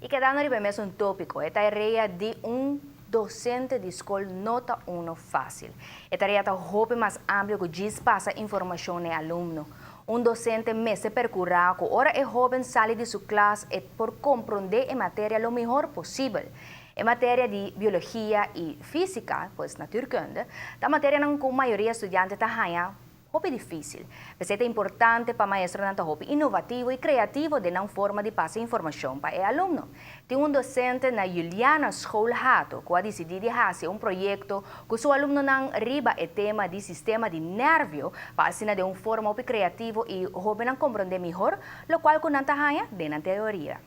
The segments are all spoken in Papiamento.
Y kedando riba mesun topico, e tarea di un docente di scol no ta uno facil. E tarea ta hopi mas amplio cu djis pasa informacion na alumno. Un docente mester percura cu ora e hoben sali di su klas e por comprende e materia lo mihor posibel. E materia di biologia y fisica, pues natuurkunde, ta materianan cu mayoria studiante ta haya hopi dificil. Pesey ta importante pa maestronan ta hopi innovativo y creativo den nan forma di pasa informacion pa e alumno. Tin un docente na Juliana School Hato cu a dicidi di haci un proyecto cu su alumnonan riba e tema di sistema di nervio pa asina den un forma hopi creativo e hobennan comprende mihor, locual cu nan ta haya den nan teoria.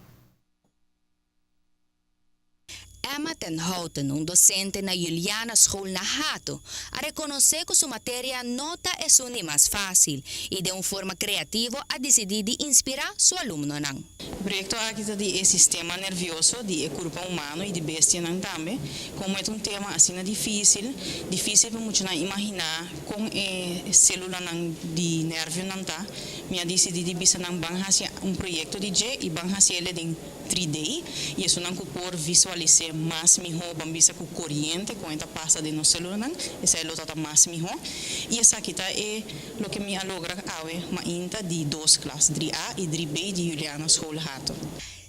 Emma ten Houten, un docente na Juliana School na Hato, a reconoce cu su materia no ta esun di mas facil y den un forma creativo a dicidi di inspira su alumnonan. E proyecto aki ta di e sistema nervioso di e curpa humano y di bestianan tambe. Como e un tema asina dificil, dificil pa muchanan imagina con e celulanan di nervionan ta, mi a dicidi di bisa nan ban haci un proyecto di dje y ban haci ele den 3D y esunnan cu por visualisa mas miho, ban bisa cu coriente con ta pasa den nos celulanan, esey lo ta mas miho. Y esaki ta e loke mi a logra awe mainta di dos klas, 3A y 3B di Juliana School Hato.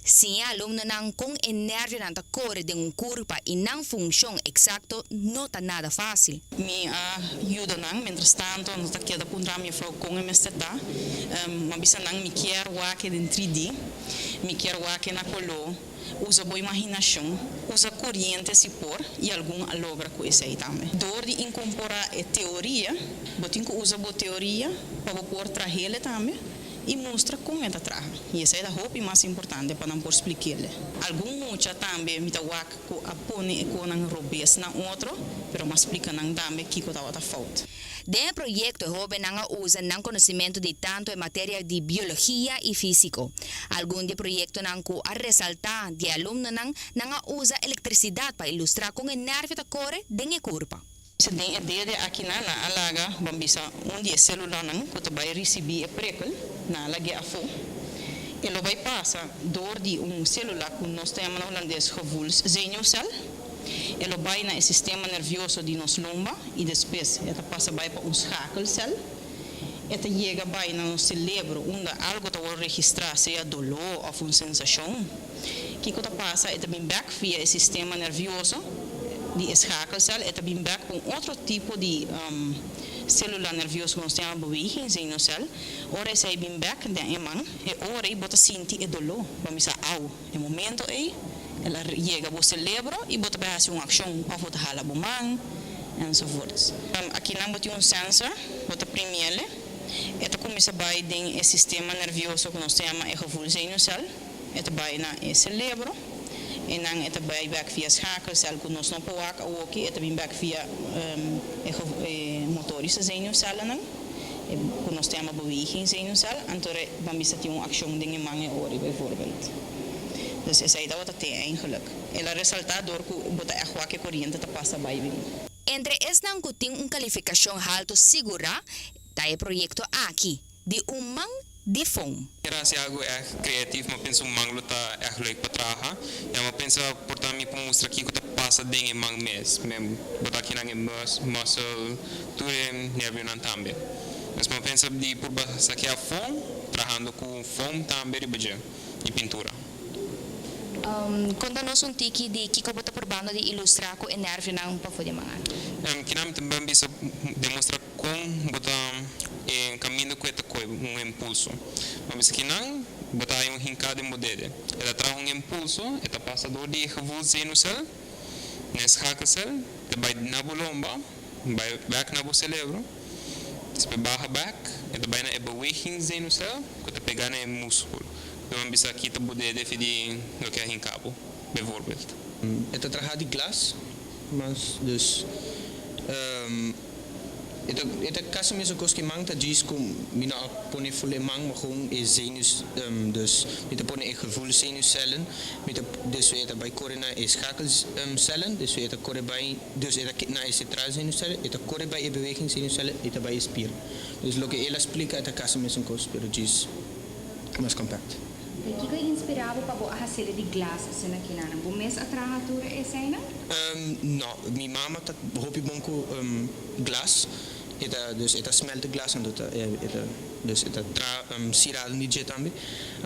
Si alumnonan con e nervionan ta core den un curpa y nan funcion exacto no ta nada facil. Mi a yuda nan, mientras tanto, no ta keda puntra mi juffrouw con e mester ta. Mi bisa nan mi kier wak e den 3D, mi kier wak e na color, usa bo imaginacion, usa coriente si por y algun a logra cu esey tambe. Door di incorpora e teoria, bo tin cu usa bo teoria pa por traha tambe y mustra con e ta traha. Y esey ta hopi mas importante pa nan por splica. Algun mucha tambe mi ta wak cu a pone e cosnan robes na otro, pero m'a splica nan tambe kico tabata fout. Den e proyecto hobennan a usa nan conocimento di tanto e materia di biologia y fisico. Algun di e proyectonan cu a resalta di alumnonan nan a usa electricidad pa ilustra con e nervio ta core den e curpa. Se den e dede aki nan a laga, ban bisa un di e celulanan cu ta bay ricibi e prikkel, nan a lag'e afo. E lo bay pasa door di un celula cu nos ta yama na Hulandes gevoelszenuwcel. E lo bay na e sistema nervioso di nos lomba y despues e ta pasa bay pa un schakelcel. E ta yega bay na nos cerebro, unda algo ta registra, sea dolor of un sensacion. Kico ta pasa, e ta bin back via e sistema nervioso di schakelcel, e ta bin back cu otro tipo di celula nervioso cu nos ta yama bewegingszenuwcel. Ora esey bin back den e man, e ora bo ta sinti e dolor, ban bisa au. E momento ey, el a yega bo cerebro y bo ta bay haci un accion, of bo ta hala bo man, enzovoorts. Aki nan bo tin un sensor, bo ta primi ele, e ta cuminsa bay den e sistema nervioso cu nos ta yama e gevoelszenuwcel, e ta bay na e cerebro, y nan e ta bay back via schakelcel cu nos no por wak awoki, e ta bin back via e motorische zenuwcelnan, cu nos ta yama bewegingszenuwcel, anto ban bisa tin un accion den e man e ori bijvoorbeeld. Dus esey ta wat het eigenlijk. El a resalta door cu bo ta echt wak e coriente ta pasa bay bin. Entre esnan cu tin un calificacion halto sigura, ta e proyecto aki, di un man di foam. Era algo echt creatief, m'a pensa un man lo ta echt leuk pa traha. Ja, m'a pensa por ta mi por mustra kico ta pasa den e man mes. Mi bo ta aki e muscle, tur e nervionan tambe. Mas m'a pensa di por saca foam, trahando cu foam tambe riba dje y pintura. Conta nos un tiki di kico bo ta probando di ilustra cu e nervionan pafo di man. Kinan tambe bisa demostra con bo ta e caminda cu ta coy un impulso. Ma bisa kinan bo ta un hinca den bo dede. E ta traha un impulso, e ta pasa door di gevoelszenuwcel, na schakelcel, ta bay na bo lomba, bay back na bo cerebro, despues baha back, e ta bay na e bewegingszenuwcel, cu ta pega na e musculo. Dan bisa aki ta bo dede fi di loke a hinca bo, bijvoorbeeld. E ta traha di glas, mas dus e ta casi mesun cos cu man ta djis cu mi no a pone full e man, maar gewoon e zenuws, dus mi ta pone e gevoelszenuwcellen, mi ta dus e ta bay core na e schakelcellen, dus e ta core bay, dus e ta na e centraal zenuwcellen, e ta core bay e bewegingszenuwcellen, e ta bay e spier. Dus loke el a splica ta casi mesun cos, pero djis mas compact. I kiko a inspirá bo pa bo a hasié di glas asina akinan? Bo mes a traha tur eseinan? No, mi mama ta hopi bon ku glas. E ta dus e ta smelt glas anto ta e ta dus e ta traha siraden di dje tambe.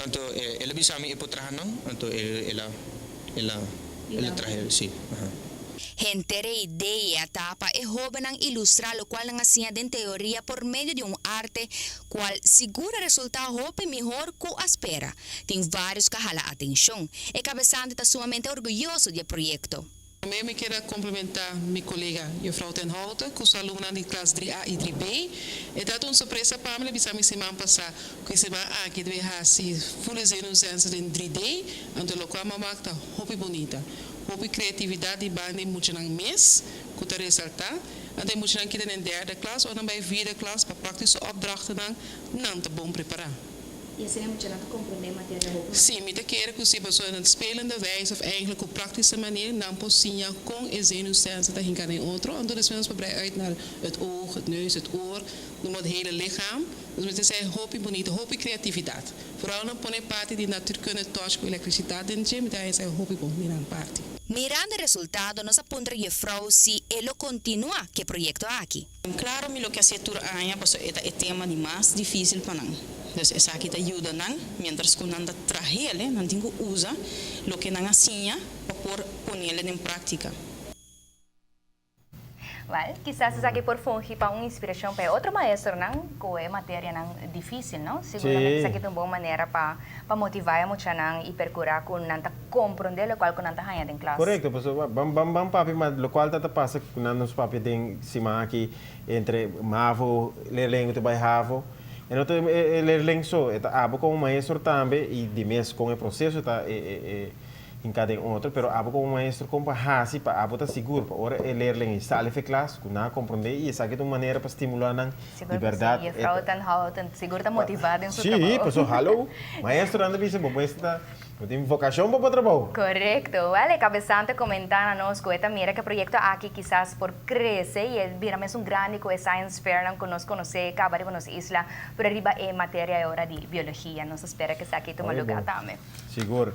Anto el a bisa mi e por traha nan anto el a el a el a traha si. Henter e idea ta pa e hóbennan ilustrá lokual nan a siña den teoria por medio di un arte kual sigur a resultá hopi mihor ku a spera. Tin vários ku a hala atenshon. E kabesante ta sumamente orguyoso di e proyekto. Promé mi kier a komplimentá mi kolega Juffrouw ten Houten ku su alumnonan di klas 3A i 3B. E tabata un sorpresa pa mi, el a bisa mi siman pasá ku e siman aki debe hasi Voelen Zenuwsensor den 3D, anto lokual mi a wak ta hopi bunita. Hopi kreatividat di banda e muchanan mes ku ta resaltá. Anto e muchanan kita den derde klas ora nan bai vierde klas pa praktische opdrachtennan, nan ta bon prepará. I asina e muchanan ta komprondé materia hopi mas. Sí, mi ta kere ku si pasobra na spelende wijze of eigenlijk ku praktische manier nan por siña kon e zenuwstelsel ta hinká den otro. Anto despues nos por brei uit naar het oog, het neus, het oor, noem maar het hele lichaam. Dus mi ta esei hopi bunita, hopi kreatividat. Vooral nan pone parti di natuurkunde touch ku elektrisitat den dje, mi ta haña esei hopi bon di nan parti. Mirando e resultado nos a puntra juffrouw si e lo kontinuá ku e proyekto aki. Klaro mi lo ke hasié tur aña pasobra e ta e tema di mas difísil pa nan. Dus esaki ta yuda nan miéntras ku nan ta trah'el, nan tin ku usa loke nan a siña pa por pon'el den práktika. Wel, kisas esaki por fungi pa un inspiracion pa e otro maestronan cu e materianan dificil, no? Siguramente esaki ta un bon manera pa pa motiva e muchanan y percura cu nan ta comprende locual cu nan ta haña den klas. Correcto, pasobra ban ban ban papia ma locual ta ta pasa cu nan nos papia den siman aki entre mavo, leerling cu ta bay havo, e no ta e leerling so, e ta abo como maestro tambe y di mes con e proceso ta e e e Hinká den otro, pero abo komo maestro kon pa hasi pa abo ta sigur pa ora e leerling ei sali fe klas ku nan a komprondé i esaki ta un manera pa stimulá nan di Sigur ku si, bèrdat e juffrouw ta. Ten Houten sigur ta motivá den su Sí, trabou. pasobra hallo, maestronan ta bisa bo mester ta bo tin vokashon pa bo trabou. Korekto. Wèl, e kabesante komentá na nos ku e ta mira ku e proyekto aki kisas por krese i e bira mesun grandi ku e science fairnan ku nos konosé kaba riba nos isla, pero riba e materia e ora di biologia. Nos ta spera ku esaki tuma Hopi lugá bon. tambe. Sigur.